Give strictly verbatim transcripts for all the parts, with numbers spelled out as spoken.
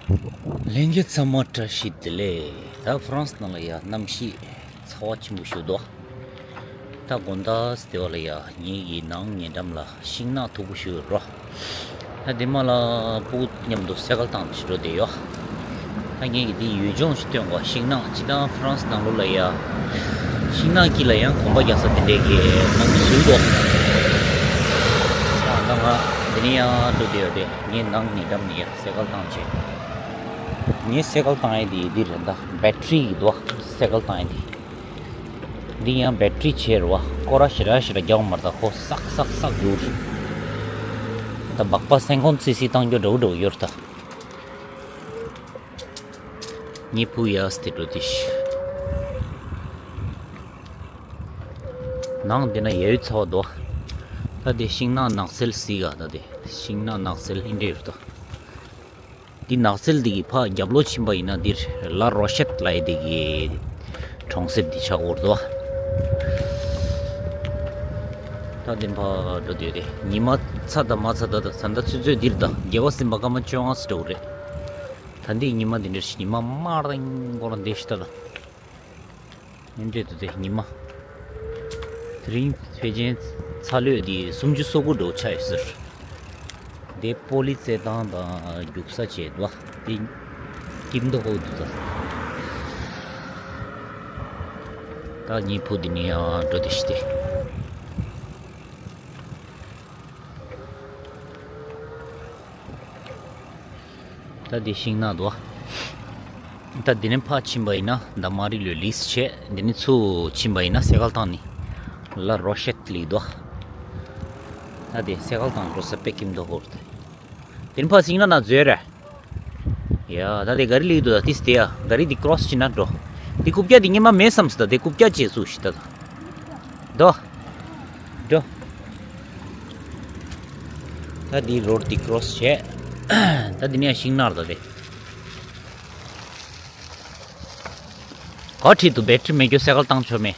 ལྷན་རྒྱས་ཚང་མ་བཀྲ་ཤིས་བདེ་ལེགས། ད་ཧྥ་རན་སི་ནང་ལ་ཡ་གནམ་གཤིས་ཚ་བ་ཆེན་པོ་ཞིག་འདུག་ད་དགོང་དག་སྟེ་བ་ལ་ཡ་ངེད་ཀྱི་ནང་ཉེ་འགྲམ་ལ་ཤིང་ནགས་མཐུག་པོ་ཞིག་ཡོད་རོ། ད་དེ་མ་ལ་སྤུ་གུ་མཉམ་དུ་སེ་ཀལ་བཏང་ཞིག་འགྲོ་བསྡད་ཡོད། ད་ངེད་ཀྱི་དེ་ཡུལ་ལྗོངས་ཤིག་སྟོན་གོ། ཤིང་ནགས་སྤྱི་བཏང་ཧྥ་རན་སི་ནང་ལོགས་ལ་ཡ་ཤིང་ནགས་དཀྱིལ་ལ་ཡང་གོམ་པ་རྒྱག་ས་དེ་འདྲས་ཀྱི་མང་པོ་ཟུག་འདུག་ད་ང་འདི་ནས་ཡང་འགྲོ་བསྡད་ཡོད་དེ། ངའི་ནང་ཉེ་འགྲམ་ནས་ཡ་སེ་ཀལ་བཏང་བྱས། ངའི་སེ་ཀལ་བཏང་ཡས་དེ་འདི་རེད། ད་བེ་ཊི་རི་གི་འདུག་སེ་ཀལ་བཏང་ཡས་དེ། འདི་ཡང་བེ་ཊི་རི་ཆེ་རུ་བ་སྐོར་ར་ཞེ་དྲག་ཞེ་དྲག་རྒྱག་མ་རེད། ད་ཁོ་སག་སག་སག་འགྱུར། ད་སྦག་པ་སེང་གོང་ཙི་སི་བཏང་རྒྱུ་འདྲ་བོ་འདྲ་བོ་ཡོད་རེད་ད། ངའི་བུ་ཡ་སྟེ་འགྲོ་དེ་ཤི། ནང་འདི་ན་ཡ་ཡུལ་ཚ་བ་འདུག་ད་དེ་ཤིང་ནགས་ནགས་ཚལ་ཟིག་ག་ད་དེ་ཤིང་ནགས་ནགས་ཚལ་ཨིན་འདྲེ་ཡོད་ད། འདི་ནགས་ཚལ་འདི་གི་ཕ་རྒྱབ་ལོགས་ཕྱིན་པ་ཡིན་ན་འདིར་ལ་རོ་ཤེད་ལ་ཡི་འདི་གི་གྲོང་གསེབ་འདི་ཆགས་འོར་དོ། ད་འདི་ཕ་འགྲོ་དུས་རེད། ཉི་མ་ཚ་ད་མ་ཚ་ད་ད་ད་ད་ཚོད་ཚོད་འདིར་ད་རྒྱལ་བ་སེམས་པ་སྐར་མ་བཅོ་ལྔ་ཙམ་འགྲོ་གི་རེད། ད་འདི་ཉི་མ་འདི་འདྲ་ཞིག་ཉི་མ་དམར་རིང་པོ་རང་འདི་ཞིག་ད་ད། ཡིན་འདྲེ་དུ་དེ་ཉི་མ། དེ་རིང་ཕལ་ཆེར་ཚ་ལོས་དེ་སུམ་ཅུ་སོ་དགུ་འགྲོ་ཆ་ཡོད་ཟེར། དེ་པོ་ལི་རྩེད་ཐང་དང་རྒྱུག་ས་བྱས་འདུག་དེ་ཀིམ་དོ་ཧོ་དུ་ད། ད་ཉི་ཕུ་དེ་ནི་ཡང་འགྲོ་དེ་ཤི་དེ། ད་འདི་ཤིང་ནགས་འདུག་ད་འདི་ནས་ཕར་ཕྱིན་པ་ཡིན་ན་ད་མ་རི་ལོས་ལིས་བྱས། འདི་ནས་ཚུར་ཕྱིན་པ་ཡིན་ན་སེ་ཀལ་བཏང་ནི་ལ་རོ་ཤེད་ལིག་འདུག་ད་འདི་སེ་ཀལ་བཏང་འགྲོ་ས་དཔེ་ཀིམ་དོ་ཧོར་ཏེ། འདི་ནས་ཕར་ཤིང་ནགས་ནང་འཛུལ་རེད། ཡ་ད་འདི་ག་རི་ལིག་འདུག་ད་ཏིས་དེ་ཡ་ག་རི་འདི་ཀྲོ་སི་བྱས་ན་འགྲོ། འདི་རྐུབ་བཀྱག་འདི་སྔོན་མ་མེད་བསམ་སི་ད། འདི་རྐུབ་བཀྱག་བྱས་ཚུགས་ཤི་ད་ད། འགྲོ། འགྲོ། ད་འདི་རོ་ཌི་འདི་ཀྲོ་སི་བྱས། ད་འདི་ནས་ཤིང་ནགས་ད་དེ། ག་ཁྲིད་དུ་བེ་ཊི་རི་མེད་རྒྱུ་སེ་ཀལ་བཏང་ཆོག་མེད།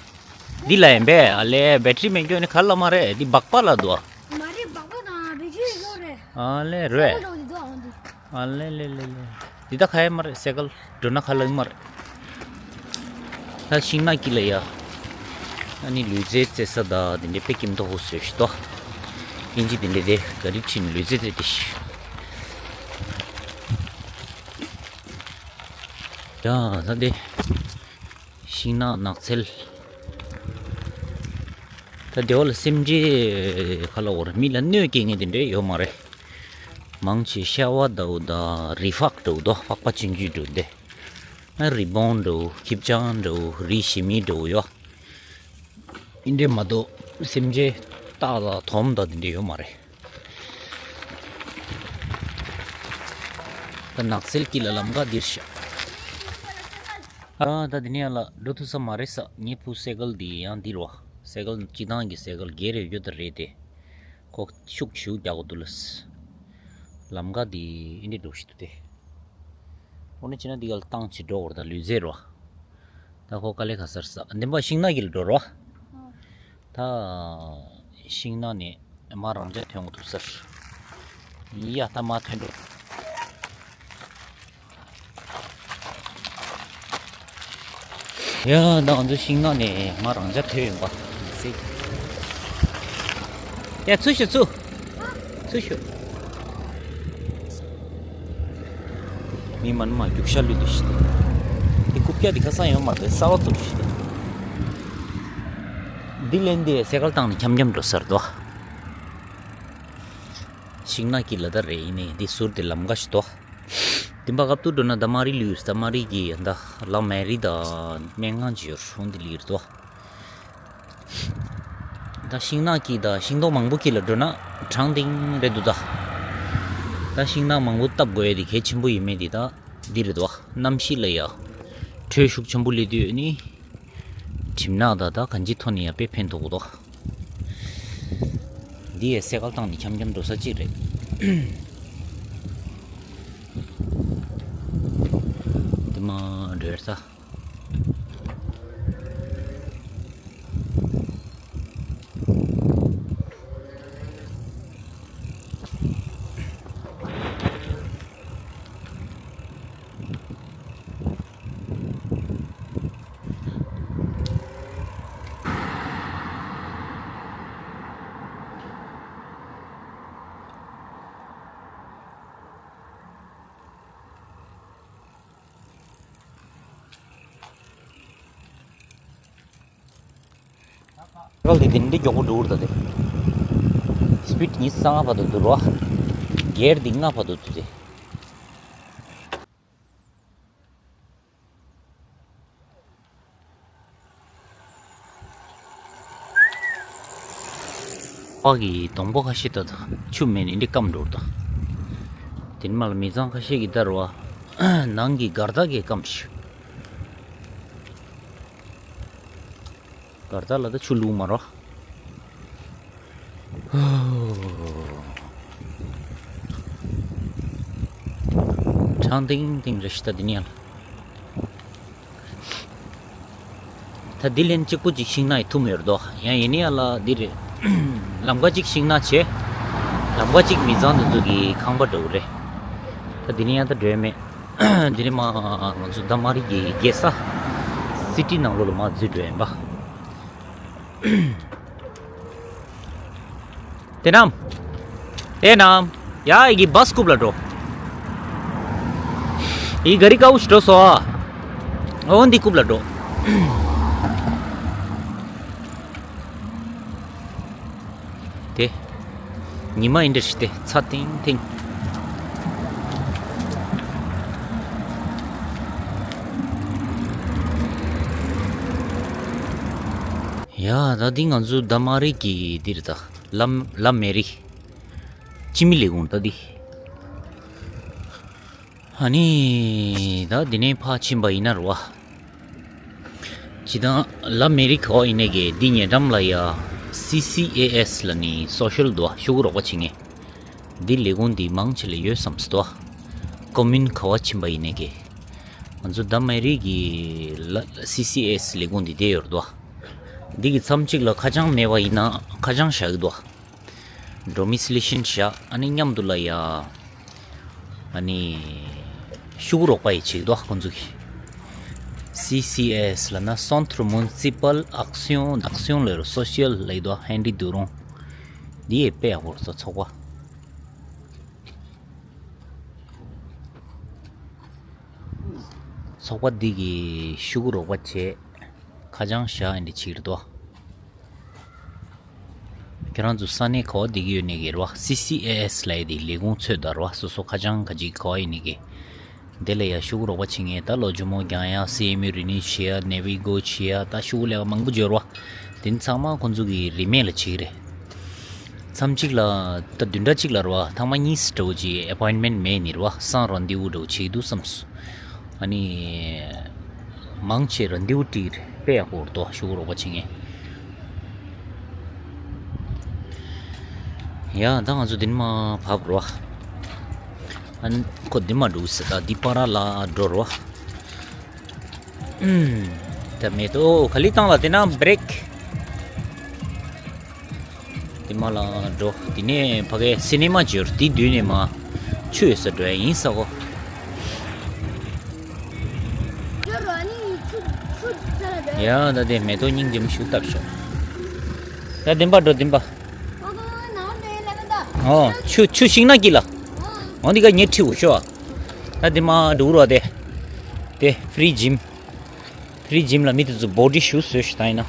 འདི་ལ་ཡིན་པས་ཨ་ལེ། བེ་ཊི་རི་མེད་རྒྱུ་ནི་ག་ལ་མ་རེད། འདི་སྦག་པ་ལ་འདུག་མ་རེད། སྦག་པ་དང་བེ་ཊི་རི་ཡོད་རེད། ཨ་ལེ་རེད། སེ་ཀལ་འགྲོ་འདི་འདུག་ཨང་འདི། ཨ་ལེ་ལེ་ལེ་ལེ། འདི་ད་ག་ཡ་མ་རེད། སེ་ཀལ་འགྲོ་ན་ག་ལ་ཡིན་མ་རེད། ད་ཤིང་ནགས་དཀྱིལ་ལ་ཡ། ཨ་ནི་ལུས་རྩལ་རྩེད་ས་ད་འདི་འདྲའི་དཔེ་ཀིམ་དོ་ཧོ་བཟོས་ཤི་ཏོ། ཨིན་ཇི་འདི་འདྲའི་དེ་ག་རི་ཁྲིད་ནས་ལུས་རྩལ་རྩེད་དེ་ཤི། ཡ་ད་འདི། ཤིང་ནགས་ནགས་ཚལ། ད་སྡེ་བ་ལ་སེམས་ཅན་ཁ་ལ་འོར་མི་ལ་གནོད་སྐྱེལ་མཁན་དེ་འདྲས་ཡོད་མ་རེད། མང་ཆེ་ཤ་བ་འདྲ་བོ་དང་རི་ཕག་འདྲ་བོ་དང་ཕག་པ་ཆུང་ཆུང་འདྲ་བོ་དེ། ཨ་རི་བོང་འདྲ་བོ་ཁྱི་སྤྱང་འདྲ་བོ་རི་ཞི་མི་འདྲ་བོ་ཡོད། ཨིན་འདྲས་མ་གཏོགས་སེམས་ཅན་སྟག་དང་དོམ་དང་དེ་འདྲས་ཡོད་མ་རེད། ད་ནགས་ཚལ་དཀྱིལ་ལ་ལམ་ཁ་འདིར་ཤག་ཨ་ད་འདི་ནས་ཡང་ལ་འགྲོ་ཐུབ་ས་མ་རེད་ས། ངའི་བུ་སེ་ཀལ་འདི་ཡང་འདིར་བ། སེ་ཀལ་སྤྱི་བཏང་གི་སེ་ཀལ་སྒེར་རེ་ཡོད་ད་རེད་དེ། ཁོ་ཤུགས་ཤུགས་རྒྱག་གོ་འདུག་ལ། ལམ་ཁ་འདི་ཨིན་འདྲས་འགྲོ་ཤི་འདུག་སྟེ། འོ་ན་ཅི་ན་འདི་ག་ལ་བཏང་ཅི་འགྲོ་བར་ད་ལུས་རྩལ་རོ། ད་ཁོ་དཀའ་ལས་ཁག་སར་ས་འདི་པ་ཤིང་ནགས་ཀྱི་ལ་འགྲོ་རོ། ད་ཤིང་ནགས་ནས་མ་རང་ཅག་ཐོན་འོང་ཐུབ་སར། ཡ་ད་མ་ཐོན་འགྲོ། ཡ་ད་ང་ཚོ་ཤིང་ནགས་ནས་མ་རང་ཅག་ཐོན་ཡོང་པ་སྲིད། ཡ་ཚུར་ཤོག་ཚུར། ཚུར་ཤོག་མི་མ་ནི་མ་རྒྱུག་ཤ་ལུས་འདུག་ཤི། འདི་རྐུབ་བཀྱག་འདི་ཁ་སང་ཡོད་མ་རེད། གསར་པ་བཙུགས་ཤི། འདི་ལན་འདི་སེ་ཀལ་བཏང་ནས་འཁྱམ་འཁྱམ་འགྲོ་སར་དོ། ཤིང་ནགས་ཀྱི་ལ་ད་རེད་ཡིན་ནི་འདི་ཟུར་དེ་ལམ་ཁ་ཞིག་དོ། དེ་འབའ་སྐབས་ཏུ་འགྲོ་ན་ད་མ་རི་ལུས་ད་མ་རི་གི་ད་ལ་མེ་རི་ད་སྨན་ཁང་ཅིག་ཡོད་རུང་འདི་ལིར་དོ། ད་ཤིང་ནགས་ཀྱི་ད་ཤིང་ཏོག་མང་པོ་ཀྱི་ལ་འགྲོ་ན་གྲང་ཏིང་རེད་འདུག་ད། ད་ཤིང་ནགས་མང་པོ་བཏབ་དགོས་ཡ་དེ་གལ་ཆེན་པོ་ཡིན་མེད་དེ་ད་འདི་རེད་དོ། གནམ་གཤིས་ལ་ཡ་དྲོད་ཤུགས་ཆེན་པོ་སླེབས་དུས་ནི་གྲིམ་ནག་ད་ད་གང་ཅི་ཐོན་ནི་ཡ་དཔེ་ཕན་ཐོགས་དོ། འདི་ཡ་སེ་ཀལ་བཏང་ནི་འཁྱམ་འཁྱམ་འགྲོ་ས་གཅིག་རེད། དེ་མ་འགྲོ་ས། རོལ་དེ་དེ་འདྲའི་མགྱོགས་པོ་འགྲོ་གི་རེད་ད་དེ། སི་པིཌ་ཉི་ཤུ་རྩ་ལྔ་བར་དུ་འདུག་རོ། གེར་དེ་ལྔ་བར་དུ་འདུག་དེ། ཕ་གི་སྡོང་པོ་ཁ་ཤས་ད་ད་ཆུ་མེད་ནས་འདི་སྐམ་འགྲོ་རེད་ད། དེ་ནས་མ་ལ་མི་ཚང་ཁ་ཤས་ཀྱི་ད་རོ། ནང་གི་སྒར་ཐག་གི་སྐམ་ཞིག་སྒར་ཐག་ལ་ད་ཆུ་བླུགས་མ་རོ། གྲང་ཐིང་ཐིང་རེད་ཤི་ད་འདི་ནས་ཡང་། ད་འདི་ལན་གཅིག་པུ་གཅིག་ཤིང་ནགས་ཡི་ཐུམ་ཡོད་དོ། ཡང་ཡིན་ནི་ཡ་ལ་འདི་རེད། ལམ་ཁ་གཅིག་ཤིང་ནགས་བྱས། ལམ་ཁ་གཅིག་མི་ཚང་དེ་ཚོ་གི་ཁང་པ་འདྲ་བོ་རེད། ད་འདི་ནས་ཡང་ད་འགྲོ་ཡ་མེད། འདི་ནས་མ་ང་ཚོ་ད་མ་རི་གི་རྒྱལ་ས། སི་ཊི་ནང་ལོགས་ལ་མ་འཛུལ་འགྲོ་ཡིན་པ། དེ་ནམ། དེ་ནམ། ཡ་ཡི་གི་བཱས་རྐུབ་ལ་འགྲོ། ཡི་ག་རི་ཀའུ་ཤི་འགྲོ་སོ། འོ་འདི་རྐུབ་ལ་འགྲོ། དེ། ཉི་མ་ཡིན་འདྲ་ཞིག་དེ་ཚ་ཐིང་ཐིང་། ཡ། ད་འདི་ང་ཚོ་ད་མ་རི་གི་འདིར་ད་ལམ་ལམ་མེ་རི། སྤྱི་མི་ལས་ཁུངས་ད་འདི། ཨ་ནི། ད་འདི་ནས་ཕར་ཕྱིན་པ་ཡིན་ན་རེད་བ། ཇི་ལྟར་ལ་མེ་རི་ཁ་བ་ཡིན་ནའི་གི་འདི་ཉེ་འགྲམ་ལ་ཡ། སི་སི་ཨེ་ཨེས་ལ་ནི་སོ་ཤལ་དུ་ཤུ་གུ་རོགས་པ་བྱེད་མཁན། འདི་ལས་ཁུངས་འདི་མང་ཆེ་ལ་ཡོད་བསམ་སྲིད་དོ། ཀོ་མུན་ཁ་བ་ཕྱིན་པ་ཡིན་ནའི་གི། ང་ཚོ་ད་མེ་རི་གི་ལ་སི་སི་ཨེ་ཨེས་ལས་ཁུངས་འདི་བསྡད་ཡོད་རེད་དོ། འདི་གི་མཚམས་གཅིག་ལ་ཁ་བྱང་མེད་པ་ཡིན་ན་ཁ་བྱང་བཞག་གི་འདུག་ཌོ་མི་སི་ལེ་ཤན་བཞག་ཨ་ནི་མཉམ་དུ་ལ་ཡ། ཨ་ནི། ཤུ་གུ་རོགས་པ་ཡི་བྱེད་དོ་ཁོང་ཚོ་གི། སི་སི་ཨེ་ཨེས་ལ་ན་Centre Municipal Action Action ལ་Social ལ་ཡི་དོ་ཧན་རི་དུ་རོང་། འདི་ཡི་དཔེ་ཡག་པོ་རེད་ཚོགས་པ། ཚོགས་པ་འདི་གི་ཤུ་གུ་རོགས་པ་བྱེད། ཁ་བྱང་བཞག་ཨེ་འདི་ཕྱིར་དོ། ཁྱེད་རང་ཚོ་ས་གནས་ག་བ་བསྡད་ཀྱི་ཡོད་ནས་གི་རེད་བ། སི་སི་ཨེ་ཨེས་ལབ་ཡས་དེ་ལས་ཁུངས་ཚོད་ད་རེད་བ། སོ་སོ་ཁ་བྱང་ག་ཅིག་ག་བ་ཡིན་ནས་གི། དེ་ལ་ཡ་ཤུ་གུ་རོགས་པ་བྱེད་མཁན་ད་ལོ་ཇོ་མོ་རྒྱག་ཡ་སི་ཨེམ་ཡུ་རི་ནིའུ་བྱེད་ཡ་ནེ་བི་གོ་བྱེད་ཡ་ད་ཤུ་གུ་ལས་ཀ་མང་པོ་ཡོད་རེད་བ། དེ་ཚང་མ་ཁོང་ཚོ་གི་རིན་མེད་ལ་བྱེད་ཀྱི་རེད། མཚམས་གཅིག་ལ་ད་བདུན་ཕྲག་གཅིག་ལ་རེད་བ། ཐེངས་མ་གཉིས་འདྲ་བོ་ཅིག་ཨེ་པོའིན་མེན་མེད་ནི་རེད་བ། སང་རན་དེ་ཝུ་འདྲ་བོ་བྱེད་ཀྱི་འདུག་བསམས་སོང་། ཨ་ནི། མང་ཆེ་རན་དེ་ཝུ་སྤྲད་དཔེ་ཡག་པོ་རེད་དོ་ཤུ་གུ་རོགས་པ་བྱེད་མཁན། ཡ་ད་ང་ཚོ་འདི་ནས་མར་བབས་རོ། ཨ་ནི་ཁོ་འདི་མར་འགྲོ་ཟེར་ད་འདི་པར་ལ་འགྲོ་རོ། ཨུམ། ད་མེད་དོ་ག་ལི་བཏང་ལ་དེ་ན་བྷི་རེག་དེ་མ་ལ་འགྲོ། དེ་ནས་ཕ་གའི་སི་ནེ་མ་འབྱོར། དེ་དུས་ནས་མ་ཆུ་ཡོད་ས་འགྲོ་ཡ་ཡིན་ས་གོ། ཡ་ད་དེ་མེ་ཏོག་སྙིང་རྗེ་མོ་ཞིག་བཏབ་ཤོག་ད་དེན་པ་འགྲོ་དེན་པ། ཨོ་ཆུ་ཆུ་ཤིང་ནགས་ཀྱི་ལ། ཨོ་འདི་ག་ཉེ་ཁྲི་འུ་ཤོ། ད་དེ་མ་འགྲོ་རོ་དེ། དེ་ཕི་རི་ཇིམ། ཕི་རི་ཇིམ་ལ་མི་དེ་ཚོ་བོ་ཌི་ཤུ་བཟོས་ཤིག་ད་ཡིན་ན།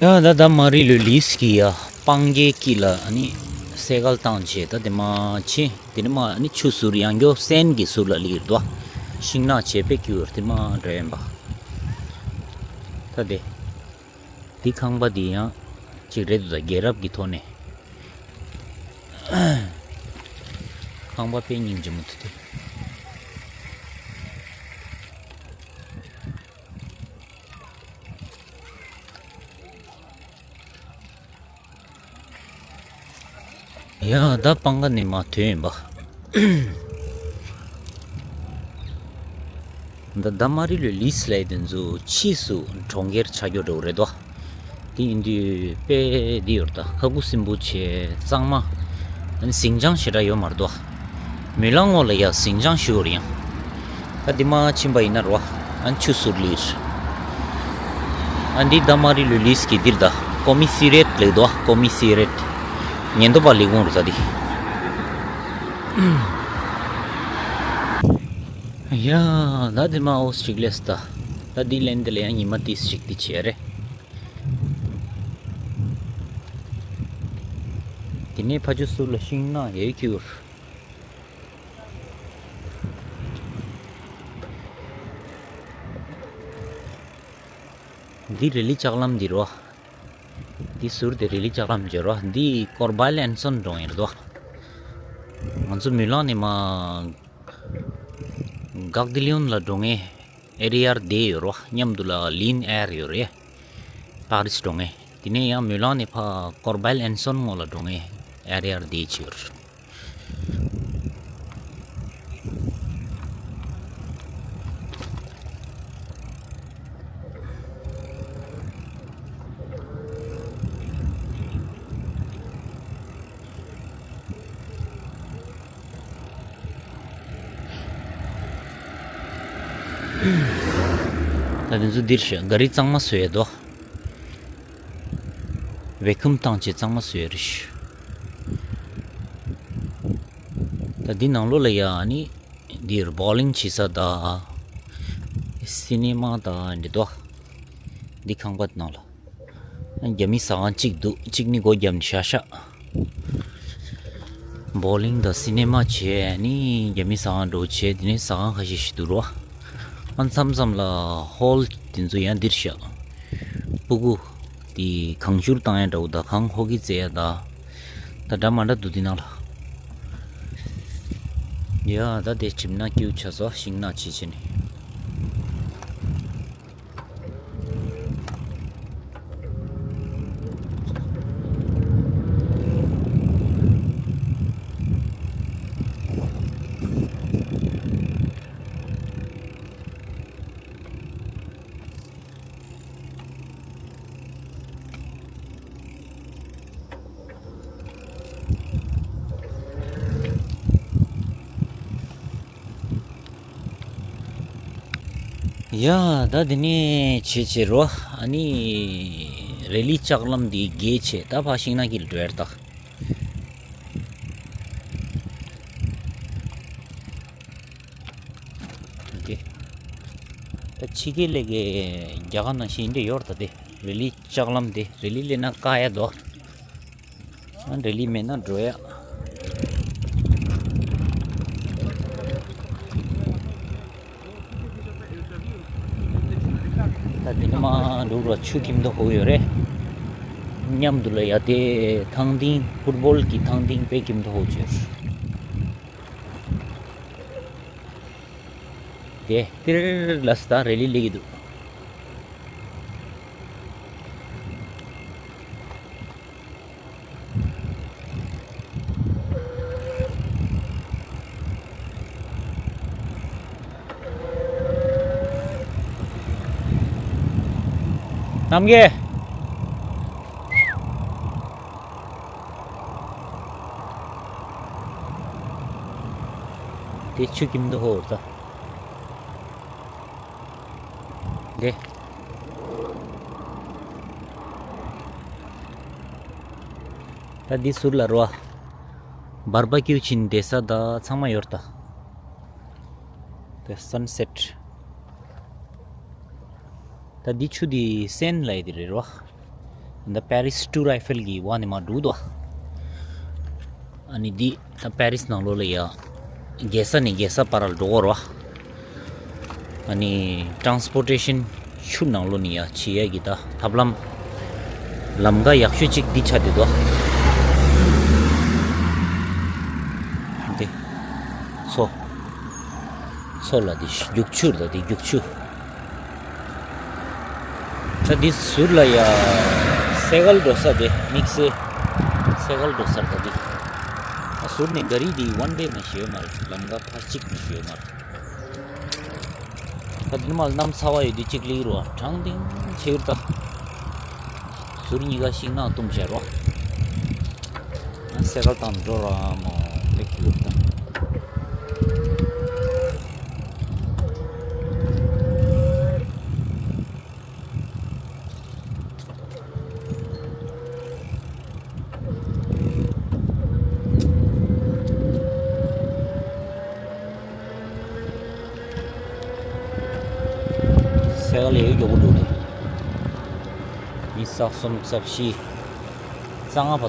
ཡ་ད་ད་མ་རི་ལོ་ལིས་ཀྱི་ཡ་སྤང་རྒྱའི་དཀྱིལ་ལ་ཨ་ནི་སེ་གལ་བཏང་བྱས་ད་དེ་མ་ཕྱིན། དེ་ནི་མ་ཨ་ནི་ཆུ་ཟུར་ཡང་མགྱོགས་སན་གྱི་ཟུར་ལ་ལིར་དོ། ཤིང་ནགས་བྱས་པའི་ཀྱི་འོར་དེ་མ་འགྲོ་ཡིན་པ། ད་དེ། འདི་ཁང་པ་འདི་ཡང་གཅིག་རེད་འདུག་ད་རྒྱལ་རབས་ཀྱི་ཐོག་ནས། ཁང་པ་དཔེ་སྙིང་རྗེ་མོ་དེ་དེ། ཡ་ད་སྤང་ཁ་ནས་མར་ཐོན་ཡིན་པ། ད་ད་མ་རི་ལོ་ལིས་ལབ་དེ་ཚོ་ཕྱིས་སུ་གྲོང་ཁྱེར་ཆགས་རྒྱུ་འདྲ་བོ་རེད་དོ། དེ་ཡིན་དུས་དཔེ་འདི་ཡོད་ད་ཁ་ཁུ་སིམ་པོ་བྱས་གཙང་མ། ཨ་ནི་ཟིང་ཆ་ཞེ་དྲག་ཡོད་མ་རེད་དོ། མོན་ལམ་ངོས་ལ་ཡ་ཟིང་ཆ་ཞུ་བར་ཡང་། ད་འདི་མ་ཕྱིན་པ་ཡིན་ན་རོ། ཨ་ནི་ཆུ་ཟུར་ལིར། ཨ་འདི་ད་མ་རི་ལོ་ལིས་ཀྱི་འདིར་ད་ཀོ་མི་སི་རེད་ལེགས་དོ་ཀོ་མི་སི་རེད། ཉེན་རྟོག་པ་ལས་ཁུངས་རུ་ད་འདི། ཡ་ད་འདི་མ་ཨོ་སི་ཅིག་ལེས་ད། ད་འདི་ལན་དེ་ལ་ཡང་ཉི་མ་ཏིས་ཞིག་འདི་བྱས་རེད། དེ་ནས་ཕ་ཆུ་ཟུར་ལ་ཤིང་ནགས་ཡོད་ཁྱུར། འདི་རི་ལི་ལྕགས་ལམ་འདི་རོ། འདི་ཟུར་དེ་རི་ལི་ལྕགས་ལམ་བརྗོད་རོ། འདི་ཀོར་བཱལ་ཨན་སོན་འགྲོ་ཡིན་རེད་དོ། ང་ཚོ་མུ་ལང་ནས་མ་གག་དི་ལིའོན་ལ་འགྲོ་ངེས། ཨེ་རི་ཡར་བསྡད་ཡོད་རོ། མཉམ་དུ་ལ་ལིན་ཨེར་ཡོད་རེད། པ་རིས་འགྲོ་ངེས། དེ་ནས་ཡང་མུ་ལང་ནས་ཕ་ཀོར་བཱལ་ཨན་སོན་ངོ་ལ་འགྲོ་ངེས། ཨེ་རི་ཡར་བསྡད་ཅི་ཡོད་རེད། ད་དེ་ཚོ་འདིར་ཤ་ག་རི་གཙང་མ་བཟོས་ཡོད་དོ། བེ་ཁུམ་བཏང་བྱས་གཙང་མ་བཟོས་ཡོད་རེད་ཤ། ད་འདི་ནང་ལོགས་ལ་ཡ་ནི་འདིར་བོ་ལིང་བྱེད་ས་དང་སི་ནེ་མ་དང་འདི་དོ། འདི་ཁང་པ་ནང་ལ། རྒྱ་མི་ཟ་ཁང་གཅིག་འདུག་གཅིག་ནི་སྒོ་བརྒྱབ་ནས་བཞག་བཞག་བོ་ལིང་དང་སི་ནེ་མ་བྱས་ནི་རྒྱ་མི་ཟ་ཁང་འགྲོ་བྱས་དེ་ནས་ཟ་ཁང་ཁ་ཤས་ཤིག་འདུག་རོ། ཨ་མཚམས་མཚམས་ལ་ཧོལ་དེ་ཚོ་ཡང་འདིར་བཞག་སྤུ་གུ་དེ་གང་བསྐྱུར་བཏང་ཡ་འདྲ་བོ་དང་གང་ཧོ་ཀི་རྩེ་ཡ་དང་། ད་འདྲ་མ་འདྲ་འདུག་འདི་ནང་ལ། ཡ་ད་དེ་གྲིབ་ནག་སྐྱིད་པོ་ཆགས་སོང་ཤིང་ནགས་བྱས་བྱས་ནས། ཡ་ད་འདི་ནས་བྱེད་བྱེད་རོ། ཨ་ནི་རི་ལི་ལྕགས་ལམ་འདི་བརྒལ་བྱས་ད་ཕ་ཤིང་ནགས་དཀྱིལ་འགྲོ་ཡར་ད། འདི་ད་ཕྱི་རྒྱལ་ལས་ཀའི་རྒྱ་གར་ནང་བཞིན་འདྲ་ཡོད་ད། དེ་རི་ལི་ལྕགས་ལམ་དེ་རི་ལི་སླེབས་ན་བཀག་ཡ་དོ། ཨ་འདྲ་ལི་མེད་ན་འགྲོ་ཡ། ད་འདི་ནས་མར་འགྲོ་ར་ཆུ་ཁྱིམ་དུ་ཧོ་ཡོད་རེད། མཉམ་དུ་ལ་ཡ་དེ་ཐང་སྟེང་ཕུཊ་བོལ་གྱི་ཐང་སྟེང་དཔེ་ཁྱིམ་དུ་ཧོ་ཆོད། དེ་ཏིར་ལ་སི་ད་རི་ལི་སླེབས་ཀྱི་འདུག་རྣམ་རྒྱལ། དེ་ཆུ་ཁྱིམ་དུ་ཧོར་ད། དེ། ད་འདི་ཟུར་ལ་རོ། བར་བ་ཀིའུ་ཕྱིན་བསྡད་ས་ད་ཚང་མ་ཡོད་ད། དེ་སན་སེཊ། ད་འདི་ཆུ་འདི་སེན་ལབ་ཡ་དེ་རེད་རོ། ད་པེ་རིས་ཊུར་ཨའི་ཧྥེལ་གྱི་བ་ནས་མར་འགྲོ་འདུག་ཨ་ནི་འདི་ད་པེ་རིས་ནང་ལོགས་ལ་ཡ་རྒྱལ་ས་ནས་རྒྱལ་ས་བར་ལ་འགྲོ་གོ་རོ། ཨ་ནི་ཊ་རན་སི་པོར་ཊེ་ཤན་ཆུ་ནང་ལོགས་ནས་ཡ་བྱེད་ཡ་གི་ད་ཐབས་ལམ། ལམ་ཁ་ཡག་ཤོས་གཅིག་འདི་ཆགས་བསྡད་འདུག་འདི་མཚོ། མཚོ་ལ་འདི་རྒྱུག་ཆུ་ལ་འདི་རྒྱུག་ཆུ། ད་འདི་ཟུར་ལ་ཡ་སེ་གལ་འགྲོ་ས་དེ་དམིགས་བསལ་སེ་གལ་འགྲོ་སར་ད་འདི། ད་ཟུར་ནས་ག་རི་འདི་ཝན་ཝེ་མ་ཞིག་ཡོད་མ་རེད། ལམ་ཁ་ཕར་གཅིག་མ་ཞིག་ཡོད་མ་རེད། ད་འདི་མ་གནམ་ཚ་བ་ཡོད་དུས་གཅིག་ལིག་རོ་གྲང་ཏིང་ཆེ་ཡོད་ད། ཟུར་གཉིས་ཀ་ཤིང་ནགས་བཏུམ་བྱས་རོ། སེ་གལ་བཏང་འགྲོ་ར་མོ་ལེགས་ཡོད་ད། སེ་ ལས་ཀ་ལས་ཡོད་མགྱོགས་པོ་འགྲོ་རེད། ཉི་ཤུ་རྩ་གསུམ་རྩ་བཞི། རྩ་ལྔ་བར་དུ།